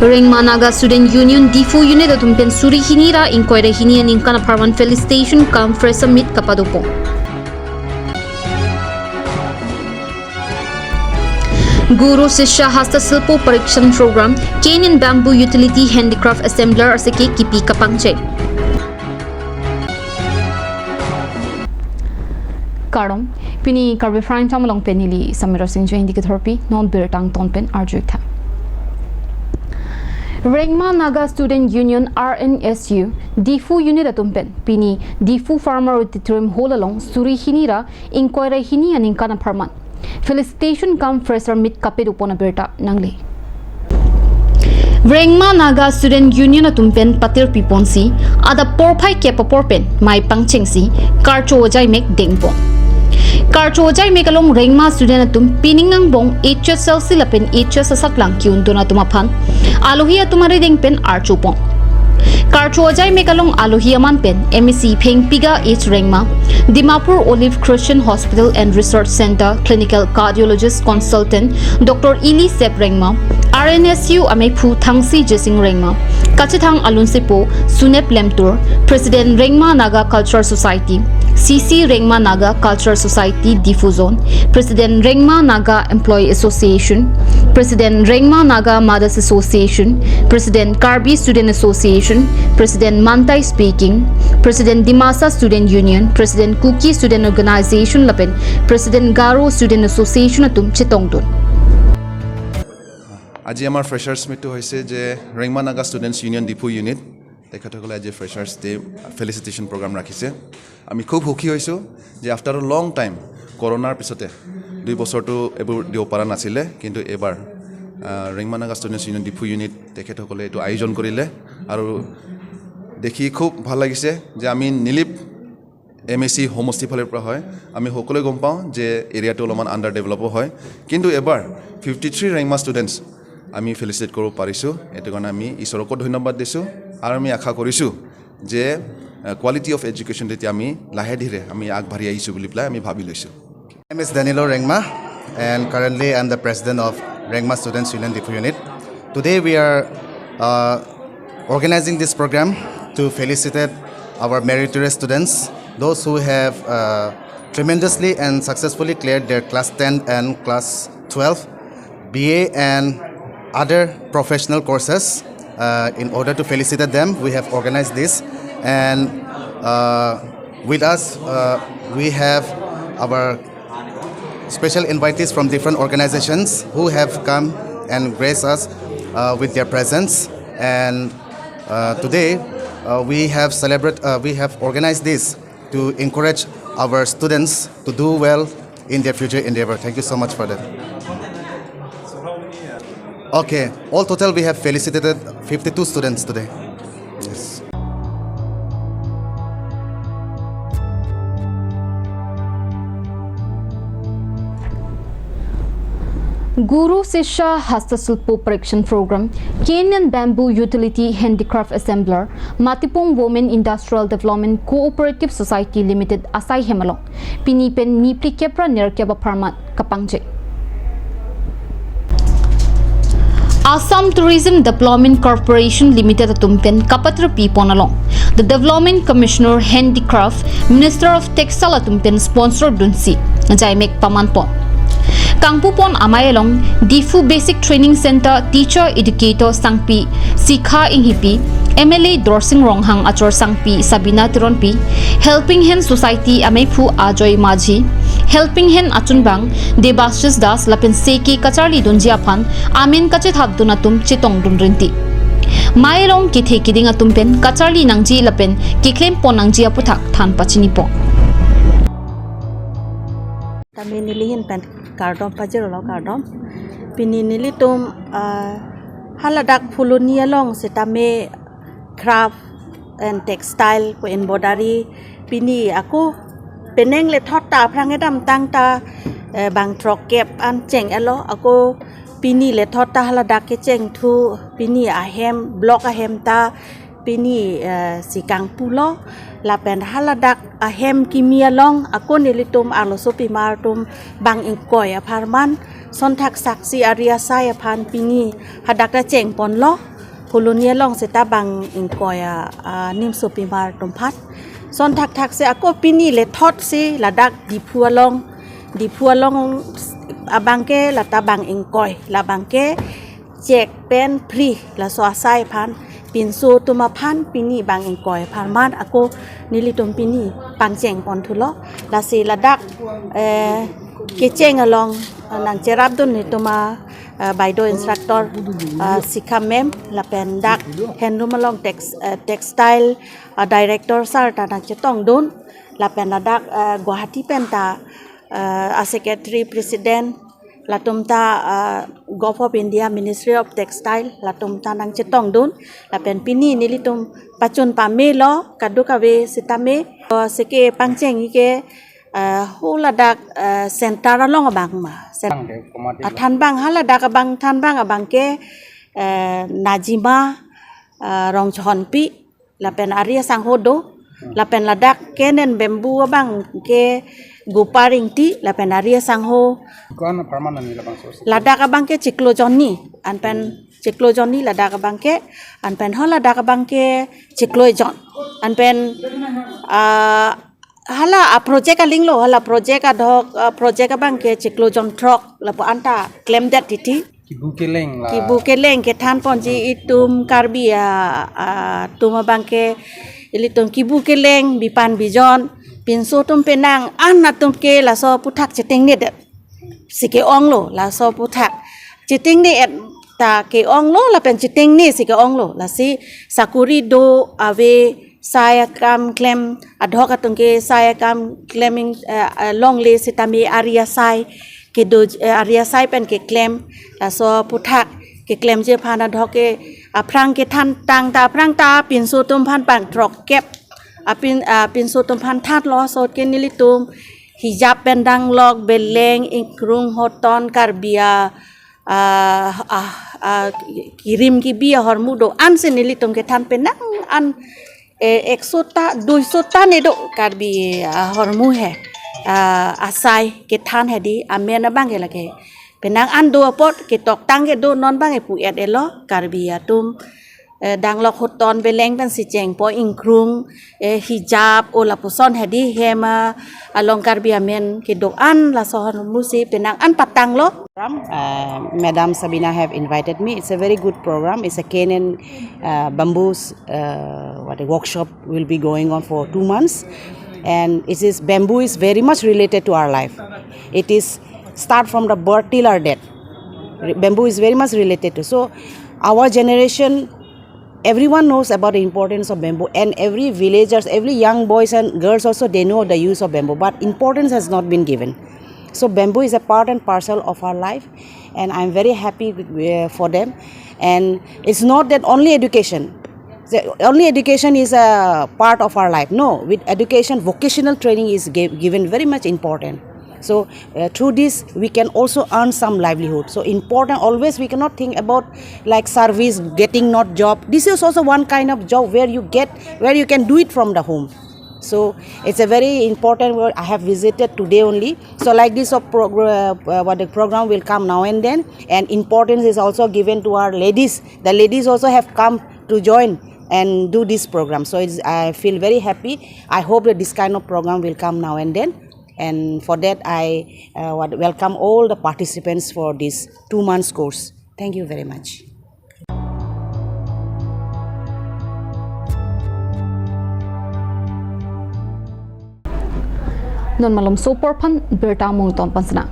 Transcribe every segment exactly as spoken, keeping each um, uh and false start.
Rengma Naga Student Union Diphu Unit atum pen suri hini ra ingkoi ra hini aningkan apharman felicitation cum fresher meet kapadopon. Guru Shishya Hasta Silpo Parikshan Program, Cane and Bamboo Utility Handicraft Assembler aseke kipi kapangcheng. Kardom, pini Karbi Prime Time along pen neli Samira Singh Jain dikethorpi, non birta angton pen arju-ik tha. Rengma Naga Student Union R N S U, Diphu Unit atum pen, pini Diphu Farmer Auditorium Hall along, suri hini ra, ingkoi ra hini aningkan apharman felicitation cum fresher meet kapadopon abirta nangle. Rengma Naga Student Union atum pen patirpiponsi, adap porphai kep apor pen mei pangchengsi, karcho ajaimek dengpon. Karcho ajaimek along Rengma student atum pining angbong H S L C lapen H S asatlang ki-undun atum aphan alohi atum arideng pen archopon. Karcho ajaimek along alohi aman pen M A C Phengpiga H Rengma, Dimapur Olive Christian Hospital and Research Center Clinical Cardiologist Consultant Doctor Ili Sep Rengma, R N S U ameiphu Thangsi Jesing Rengma, kachethang alunsepo Sunep Lemtur, President Rengma Naga Culture Society, C C Rengma Naga Culture Society Diphu Zone, President Rengma Naga Employee Association, President Rengma Naga Mothers Association, President Karbi Student Association, President Mantai Speaking, President Dimasa Student Union, President Kuki Student Organization lapen President Garo Student Association atum chetongdun. আজি আমাৰ ফ্ৰেছাৰ্ছ মিটটো হৈছে যে ৰেংমা Naga students union Diphu ইউনিট, তেখেতসকলে আজি freshers day ফেলিচিটেশ্যন প্ৰগ্ৰাম ৰাখিছে। আমি খুব সুখী হৈছোঁ যে আফটাৰ লং টাইম, কৰোণাৰ পিছতে দুই বছৰটো এইবোৰ দিব পৰা নাছিলে, কিন্তু এইবাৰ আহ, ৰেংমা নাগা ষ্টুডেণ্টছ ইউনিয়ন ডিফু ইউনিট তেখেতসকলে এইটো আয়োজন কৰিলে আৰু দেখি খুব ভাল লাগিছে যে আমি নিলিপ এম এ চি সমষ্টিৰ ফালৰ পৰা হয়, আমি সকলোৱে গম পাওঁ যে এৰিয়াটো অলপমান আণ্ডাৰ ডেভেলপো হয়, কিন্তু এবাৰ ফিফটি থ্ৰী ৰেংমা ষ্টুডেণ্টছ আমি ফেলিচিটেট কৰিব পাৰিছোঁ। এইটো কাৰণে আমি ঈশ্বৰকো ধন্যবাদ দিছোঁ আৰু আমি আশা কৰিছোঁ যে কোৱালিটি অফ এডুকেশ্যন তেতিয়া আমি লাহে ধীৰে আমি আগবাঢ়ি আহিছোঁ বুলি পেলাই আমি ভাবি লৈছোঁ। My name is Danilo Rengma, and currently I'm the president of Rengma Students Union Diphu Unit. Today we are uh, organizing this program to felicitate our meritorious students, those who have uh, tremendously and successfully cleared their class ten and class twelve, B A and other professional courses. Uh, in order to felicitate them, we have organized this, and uh, with us, uh, we have our special invitees from different organizations who have come and graced us uh, with their presence. And uh, today, uh, we have celebrate, uh, we have organized this to encourage our students to do well in their future endeavor. Thank you so much for that. Okay, all total we have felicitated fifty-two students today. Yes. Guru Shishya Hasta Silpo Parikshan Program, Cane and Bamboo Utility Handicraft Assembler, Matipung Women Industrial Development Cooperative Society Limited asai hem along pini pen niphli kep ra nerkep apharman kapangcheng. Assam Tourism Development Corporation Limited atum pen kapatirpipon along the Development Commissioner Handicraft, Minister of Textile atum pen sponsor dunsi ajaimek pamanpon. Kangpupon amei along Diphu Basic Training Center Teacher Educator Sangpi Sikha Inghipi, M L A Dorsing Ronghang achor Sangpi Sabina Teronpi, Helping Hand Society ameiphu Ajoy Majhi, Helping Hand achunbang Debashis Das lapen seke kacharli dunji aphan amen kachethapdun atum chetongdun rinti. Mei along kethe kiding atum pen kacharli nangji lapen keklempon nangji aputhak than pachinipon. Tame neli ahin pen kardom pajirlo, kardom. Pini nelitum, ah, haladak Phuloni along setame craft and textile pu embroidery pini ako penang lethot ta aphrang kedamtang ta, eh, bang throkkep an cheng-etlo, ako pini lethot ta haladak kechengthu, pini ahem, block ahem ta pini, eh, si kangpulo, lapen haladak ahem kimi along ako nelitum arlosopimar atum bang ingkoi apharman sonthak saksi ari asai aphan pini hadak ta chengponlo. Phuloni along seta bang ingkoi a, a, nimsopimar atum aphan. Lason thakthak si ako pini lethot si ladak Diphu along, Diphu along abangke lata bang ingkoi, labangke chek pen free, laso asai aphan, pinso atum aphan pini bang ingkoi apharman ako nelitum pini pangcheng ponthulo. Lasi ladak, eh, kecheng along, eh, nangcherapdun nelitum a, eh, baido instructor, eh, Sikha ma'am, lapen dak handloom along tex-, eh, textile, eh, director sir ta nangchetongdun, lapen ladak, eh, Guwahati pen ta, eh, a secretary president, latum ta, eh, Govt of India Ministry of Textile, latum ta nangchetongdun, lapen pini nelitum pachun pamelo kadokave sitame, eh, seke pangcheng ke, eh, ho ladak, eh, center along abang ma. Cen-, Thanbang ke, committee lo. Athanbang, ha ladak abang, thanbang abangke, eh, Najima, eh, Rongchonpi, lapen ari asangho do, lapen ladak Kenen Bamboo abangke Gopal Ingti, lapen ari asangho. Ko-an apharman nangli labangso si? Ladak abangke chiklo jonni, anpen chiklo jonni ladak abangke, anpen ho ladak abangke chiklo ejon, anpen, ah, hala a project aling lo, hala project adhok, ah, project abangke chiklo jon throk, lapu-an ta klemdet titi. Kibu keleng la. Kibu keleng kethan ponji itum Karbi a, a, atum abangke ilitum kibu keleng bipan bijon, pinso atum penang an atum ke laso aphuthak chetengnedet. Si ke-ong lo, laso aphuthak. Chetengne-et ta ke-ong lo, lapen chetengne si ke-ong lo. Lasi sakori do ave, sai akam klem adhok atum ke sai akam klem ing, eh, eh, longle sitame ari asai kedo, eh, ari asai pen keklem, laso aphuthak keklemji aphan adhok ke aphrang kethan tang ta aphrang ta pinso atum aphan pangthrok kep. Apin, ah, pinso atum aphan thanlo, laso ke nelitum hijab pen danglok, beleng, ingkrung, hoton, Karbi a, ah, ah, ah, kirim kibi ahormu do-an si nelitum kethan penang an, eh, ekso ta, duiso ta ne do Karbi ahormu he, ah, asai kethan hedi, amen abangke lake. Penang an do apot ketoktang ke do, non abangke pu-et-et lo, Karbi atum, eh, danglok hoton beleng pen si chengpo, ingkrung, eh, hijab, o lapuson hedi hem a, along Karbi amen kedo-an laso ahormu si penang an patanglo. Uh, Madam Sabina have invited me. It's a very good program. It's a cane and, uh, bamboos, uh, what, a workshop will be going on for two months, and it is, bamboo is very much related to our life. It is start from the birth till our death. Re-, bamboo is very much related to. So our generation, everyone knows about the importance of bamboo, and every villagers, every young boys and girls also, they know the use of bamboo, but importance has not been given. So bamboo is a part and parcel of our life, and I'm very happy with, uh, for them. And it's not that only education. The only education is a part of our life. No, with education, vocational training is gi-, given very much important. So, uh, through this, we can also earn some livelihood. So important, always we cannot think about, like, service, getting not job. This is also one kind of job where you get, where you can do it from the home. So it's a very important work. I have visited today only. So like this of progr-, uh, what the program will come now and then, and importance is also given to our ladies. The ladies also have come to join and do this program. So it's, I feel very happy. I hope that this kind of program will come now and then. And for that, I, uh, what, welcome all the participants for this two months course. Thank you very much. Non malomso apor aphan birta mungton pansina.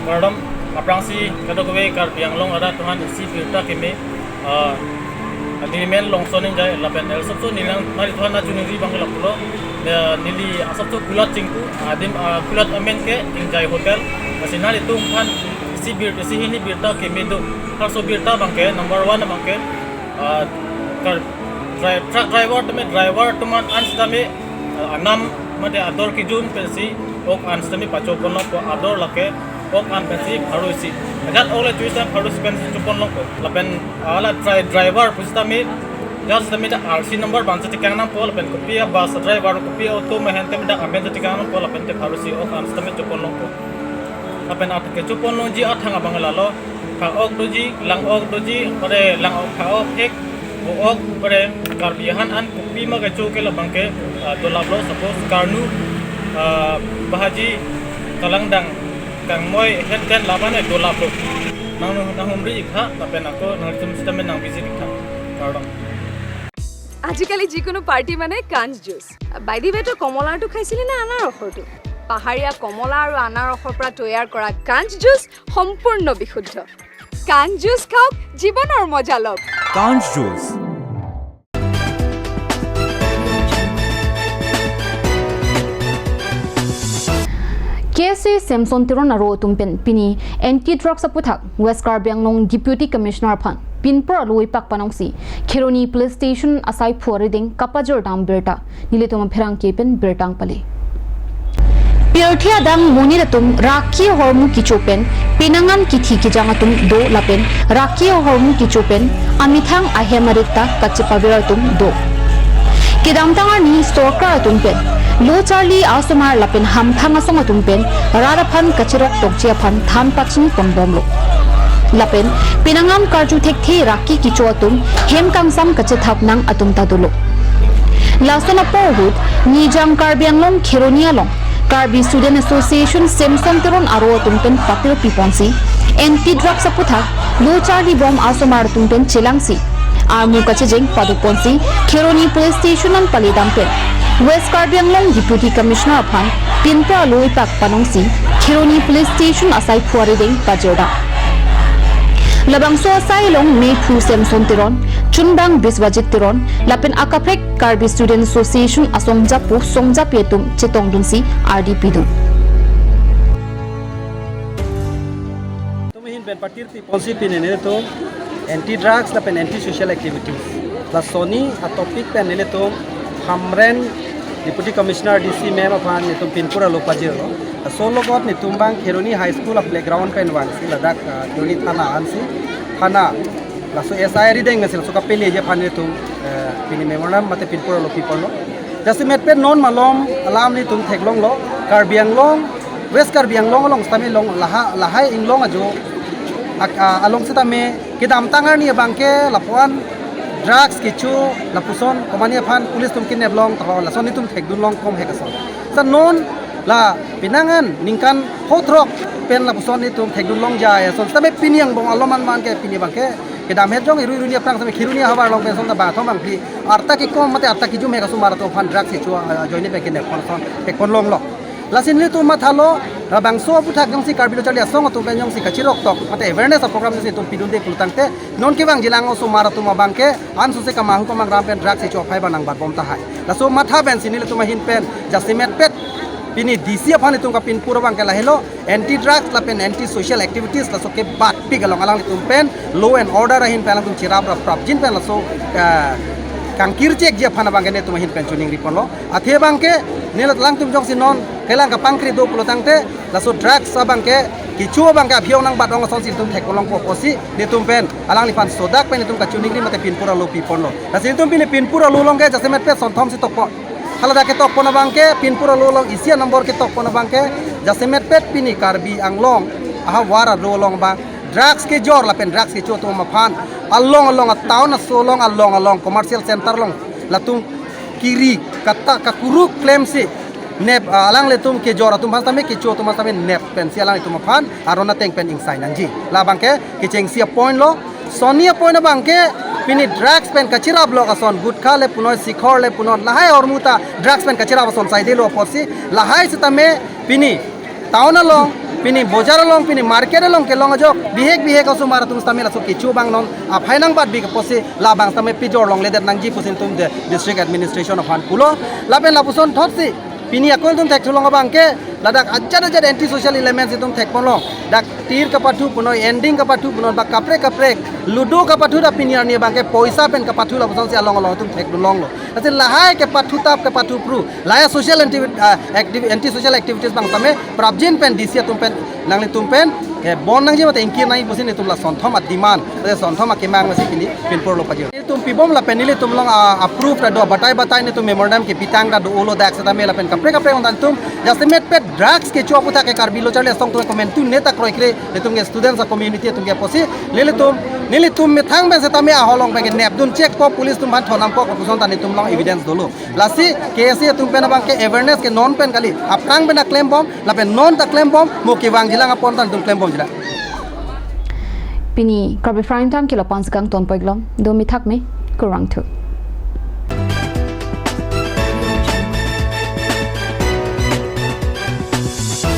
Kardom, aphrangsi kadokave Karbi Anglong arat atum aphan isi birta keme, ah, neli men Longson Ingjai lapen el asapso neli nang nangli aphan nangchiningri abang ke lapulo, eh, neli asapso kulat chingpu, adim, ah, kulat amen ke Ingjai Hotel, lasi nanglitum aphan isi bir, isi hini birta keme do, harso birta abang ke, number one abang ke, ah, kar, dri-, truck driver tame, driver atum an sitame, ah, anam mate ador kijun pensi ok an sitame pachoponlongpo, ador lake ok an pensi pharo isi. Ajat ok le choisi pharo isi pensi choponlongpo. Lapen hala dri-, driver pusitame, ajat sitame dak R C number abang si chekangnangpo, lapen kopi a bus driver, kopi auto mehen tame dak amen si chekangnangpo, lapen te pharo isi ok an sitame choponlongpo. Lapen at kecho ponlongji athang abang lalo, pha-ok doji, lang-ok doji, pare lang-ok, pha-ok ek, bo-ok, pare Karbi ahan an kopima kecho ke labang ke, ah, dolaplo, suppose karnu, ah, bahaji, kalangdang, kangmoi, het den laban e dolaplo. Nang, nanghumri ik ha, lapen ako nangtum sitame nang visit ik ha. Kardom. আজিকালি যিকোনো পাৰ্টি মানে কাঞ্চ juice. By the ৱে, তই কমলাৰটো খাইছিলি নে আনাৰসৰটো? পাহাৰীয়া কমলা আৰু আনাৰসৰ পৰা তৈয়াৰ কৰা কাঞ্চ জুচ সম্পূৰ্ণ বিশুদ্ধ। কাঞ্চ জুচ খাওক, জীৱনৰ মজা লওক। কাঞ্চ juice. K S A Samson Teron aro atum pen pini anti drugs aputhak West Karbi Anglong Deputy Commissioner aphan pinpur alo ipak panongsi Kheroni Police Station asai phu arideng kapajor dam birta nelitum apherangke pen birta nangpale. Pirthe adang monit atum raki ahormu kecho pen penang an kithi kejang atum do lapen raki ahormu kecho pen amethang ahem arit ta kachepavir atum do. Kedamtang arni sorkar atum pen lo charli asomar lapen hamphang asong atum pen rat aphan kacherok tokji aphan than pachini ponbomlo. Lapen penang an karju thekthe raki kecho atum hem kangsam kachethap nang atum ta dolo. Lason apor ahut Nijang Karbi Anglong Kheroni along Karbi Student Association Samson Teron aro atum pen patir piponsi anti drugs aputhak lo charli bom asomar atum pen chelangsi armu kachejeng padukponsi Kheroni Police Station an pale dam pen West Karbi Anglong Deputy Commissioner aphan pinpur alo ipak panongsi Kheroni Police Station asai phu arideng pajor dam. Labangso asai along mephu Samson Teron, chunbang Biswajit Teron, lapen akaprek Karbi Student Association asongjapo songjapi atum chetongdunsi ardi pidun. Tum ahin pen patir piponsi pini nelitum anti drugs lapen anti social activities, lasonsi atopic pen nelitum Hamren Deputy Commissioner D C ma'am aphan nelitum pinpur alo pajirlo. Laso logot nelitum abang Kheroni High School a playground pen vangsi ladak, ah, Kheroni thana ansi, thana laso S I arideng nasi laso kapeleji aphan nelitum, eh, pini memorandum mate pinpur alo piponlo. Jasemet pen non malom alam nelitum theklonglo, Karbi Anglong, West Karbi Anglong along sitame long laha, lahai inglong ajo ak-, a-, along sitame kedamtang arni abang ke lapuan drugs kecho lapuson komatne aphan police atum kidnap long taho lason nelitum thekdun long kom hek ason. Sa non la penang an ningkan pho throk pen lapuson nelitum thekdun longji ason sitame pini angbong alom an man ke pini abang ke kedam het jong irui irui ni aphrang sitame Kheroni ahavar along pen son ta bangthom bangphli arta kekom mate arta kejum hek asomar atum aphan drugs kecho, ah, ajoine pen kidnap pon ason thekpon longlo. Lasi nelitum mathalo, labangso aputhak jongsi Karbi lo charli asong atum pen jongsi kachirok tok mate awareness a program jongsi nelitum pidunde pulotangte, non kevangjilang osomar atum abang ke ansose kamahu kamangram pen drugs kecho aphai abang nangbatbom tahai. Laso matha pensi nelitum ahin pen jasemet pet pini D C aphan nelitum kapinpur abang ke lahelo, anti drugs lapen anti social activities laso kebatpik along alanglitum pen law and order ahin pen alangtum chirap rap prapjin pen laso, eh, kangkir chekji aphan abang ke nelitum ahin pen choningri ponlo. Athe abang ke neli alangtum jongsi non kelang kapangkri do pulotangte laso drugs abang ke kecho abang ke aphi ong nangbat ong asonsi nelitum thekpon longpo pusi nelitum pen alangliphan sodak pen nelitum kachoningri mate pinpur alo piponlo. Lasi nelitum pini pinpur alo along ke jasemet pet sonthom si tokpo. Haladak ketokpon abang ke pinpur alo along isi a number ketokpon abang ke jasemet pet pini Karbi Anglong ahavar alo along abang drugs kejor lapen drugs kecho atum aphan along along a town aso along along along commercial center along latum kiri kata kakuruk klemsi nep, ah, alanglitum kejor atum aphan sitame kecho atum aphan sitame nep pensi alanglitum aphan aron ateng pen ingsai nangji. Labang ke kechengsi a point lo. Sonni a point abang ke pini drugs pen kachirap lok ason gutkha le punoi sikhor le punoi lahai ahormu ta drugs pen kachirap ason saidelo apotsi lahai sitame pini town along, pini bojar along, pini market along kelong ajok bihek bihek osomar atum sitame laso kecho abang non aphai nangbatbi apotsi labang sitame pejor longledet nangji pusi nelitum de district administration aphan pulo. Lapen lapuson thotsi pini akol atum thekthu long abang ke ladak ajat ajat anti social elements itum thekpon long. Dak tir kapathu punoi, ending kapathu punoi, ba kaprek kaprek ludo kapathu ta pini arni abang ke poisa pen kapathu lapusonsi along along itum theklonglo. Lasi lahai kepathu tap kepathu phru, lahai social activi-, ah, activi-, anti social activities abang sitame prapjin pen D C atum pen nanglitum pen, eh, bon nangji mate ingkir nangji pusi nelitum la sonthom a demand, eh, sonthom akemang lasi pini pinpur alo pajir. Nelitum pibom lapen nelitum along, ah, approve ta do, batai batai nelitum memorandum kepitang ta do ulo dak sitame lapen kaprek kaprek ong ta nelitum jasemet pet Drugs kecho aphuthak ke Karbi Lo Charli Asong atum komantu neta kroikre, nelitum ke students a community atum ke apotsi, nelitum, nelitum methang pen setame ahok along pen ke nepdun chekpo, police atum aphan thondampo, kopuson ta nelitum along evidence dolo. Lasi K S A atum pen abang ke awareness ke non pen kali, aphrang pen ta klembom, lapen non ta klembom, mo kevangjilang apon ta nelitum klembomjilang. Pini Karbi Prime Time ke la-an si kangtonpo-iklong, do mithak me, kurvangthu.